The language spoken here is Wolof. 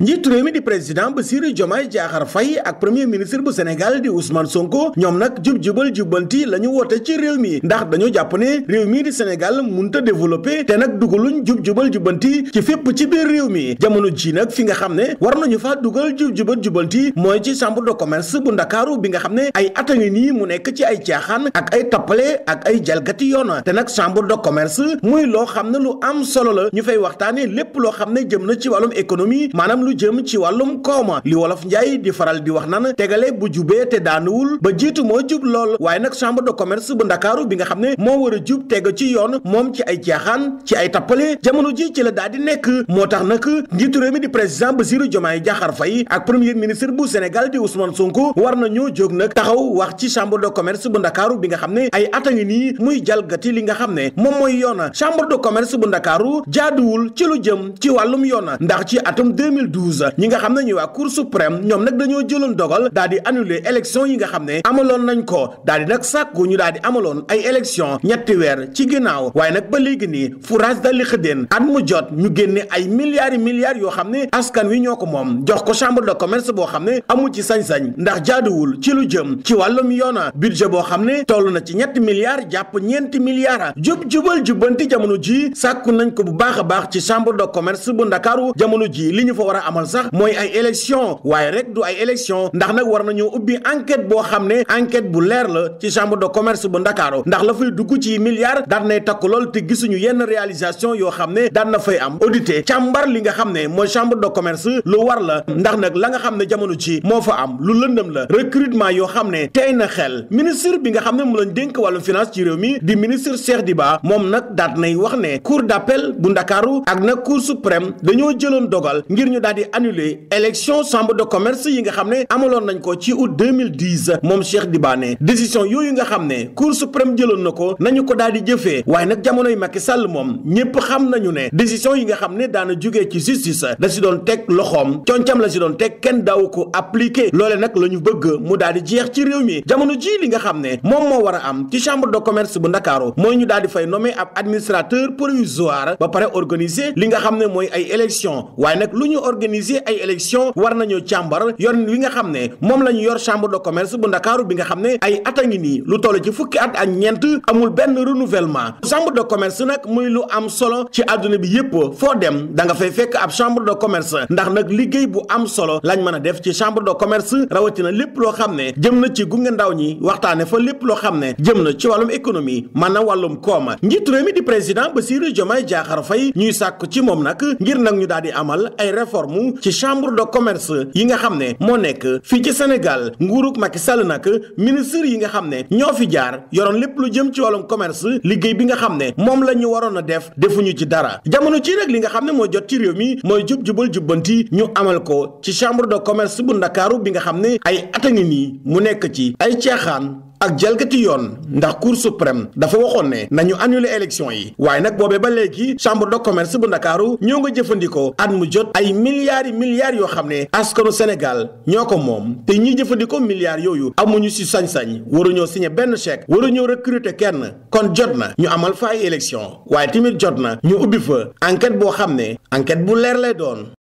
njiitu réew mi di président Bassirou Diomaye Diakhar Faye ak premier ministre bu Sénégal di Ousmane Sonko ñoom nag jub-jubal jubbanti la ñu woote ci réew mi ndax dañoo jàpp ne réew mii di Sénégal munta développé te nag dugaluñ jub-jubal jubbanti ci fépp ci biir réew mi jamono ji nag fi nga xam ne war nañu faa dugal jub-jubal jubbanti mooy ci chambre de commerce bu Ndakaaru bi nga xam ne ay at a ngi nii mu nekk ci ay caaxaan ak ay tappale ak ay jalgati yoon te nag chambre de commerce muy loo xam ne lu am solo la ñu fay waxtaane lépp loo xam ne jëm na ci wàllum économie maanaam lu jëm ci wàllum kooma li wolof njaay di faral di wax nan tegale bu jubee te daanuwul ba jiitu moo jub lool waaye nag chambre de commerce bu Ndakaaru bi nga xam ne moo war a jub teg ci yoon moom ci ay caaxaan ci ay tappale jamono ji ci la daal di nekk moo tax nag njiitu réew mi di président Bassirou Diomaye Diakhar Faye ak premier ministre bu Sénégal di Ousmane Sonko war na ñoo jóg nag taxaw wax ci chambre de commerce bu Ndakaaru bi nga xam ne ay at a ngi nii muy jalgati li nga xam ne moom mooy yoon chambre de commerce bu Ndakaaru jaaduwul ci lu jëm ci wàllum yoon ndax ci atum 2012 ñi nga xam ne ñuy waa Cour suprême ñoom nag dañoo jëloon dogal daal di annuler élection yi nga xam ne amaloon nañ ko daal di nag sàkku ñu daal di amaloon ay élection ñetti weer ci ginnaaw waaye nag ba léegi nii fourage dal li xëddeen at mu jot ñu génne ay milliards yoo xam ne askan wi ñoo ko moom jox ko chambre de commerce boo xam ne amu ci sañ-sañ ndax jaaduwul ci lu jëm ci wàllum yoon budget boo xam ne toll na ci ñetti milliards jàpp ñeenti milliards jub-jubal jubbanti jamono ji sàkku nañ ko bu baax a baax ci chambre de commerce bu Ndakaaru jamono ji li ñu fa war a amal sax mooy ay élection waaye rek du ay élection ndax nag war nañoo ubbi enquête boo xam ne enquête bu leer la ci chambre de commerce bu Ndakaaru ndax la fay dugg ci milliards daan nay takk lool te gisuñu yenn réalisation yoo xam ne daan na fay am audité càmbar li nga xam ne mooy chambre de commerce lu war la ndax nag la nga xam ne jamono ji moo fa am lu lëndëm la recrutement yoo xam ne tey na xel ministre bi nga xam ne mu lañ dénk wàllu finance ci réew mi di ministre Cheikh Diba moom nag daat nay wax ne cour d'appel bu Ndakaaru ak nag cour suprême dañoo jëloon dogal ngir ñu daal di annuler élection chambre de commerce yi nga xam ne amaloon nañ ko ci août 2010 moom Cheikh Diba ne décision yooyu nga xam ne cour suprême jëloon na ko nañu ko daal di jëfee waaye nag jamonoy Macky Sall moom ñépp xam nañu ne décision yi nga xam ne daana jógee ci justice da si doon teg loxoom concam la si doon teg kenn daaw ko appliqué loole nag la ñu bëgg mu daal di jeex ci réew mi jamono ji li nga xam ne moom moo war a am ci chambre de commerce bu Ndakaaru mooy ñu daal di fay nommer ab administrateur provisoire ba pare organiser li nga xam ne mooy ay élection waaye nag lu ñu organiser ay élection war nañoo càmbar yoon wi nga xam ne moom la ñu yor chambre de commerce bu Ndakaaru bi nga xam ne ay at a ngi nii lu toll ci fukki at ak ñeent amul benn renouvellement chambre de commerce nag muy lu am solo ci àdduna bi yépp foo dem da nga fay fekk ab chambre de commerce ndax nag liggéey bu am solo lañ mën a def ci chambre de commerce rawatina lépp loo xam ne jëm na ci gunge ndaw ñi waxtaane fa lépp loo xam ne jëm na ci wàllum économie maanaam wàllum kooma njiitu réew mi di président Bassirou Diomaye Diakhar Faye ñuy sàkk ci moom nag ngir nag ñu daal di amal ay réforme ci chambre de commerce yi nga xam ne moo nekk fii ci Sénégal nguurug Macky Sall nag ministre yi nga xam ne ñoo fi jaar yoroon lépp lu jëm ci wàllum commerce liggéey bi nga xam ne moom la ñu waroon a def defuñu ci dara jamono ci nag li nga xam ne moo jot ci réew mi mooy jub-jubal jubbanti ñu amal ko ci chambre de commerce bu Ndakaaru bi nga xam ne ay at a ngi nii mu nekk ci ay caaxaan ak jalgati yoon ndax cour suprême dafa waxoon ne nañu annuler élection yi waaye nag boobee ba léegi chambre de commerce bu Ndakaaru ñoo nga jëfandikoo at mu jot ay milliards yoo xam ne askanu Sénégal ñoo ko moom te ñiy jëfandikoo milliards yooyu amuñu ci sañ-sañ waruñoo signé benn chèque waruñoo recruter kenn kon jot na ñu amal fa ay élection waaye tamit jot na ñu ubbi fa enquête boo xam ne enquête bu leer lay doon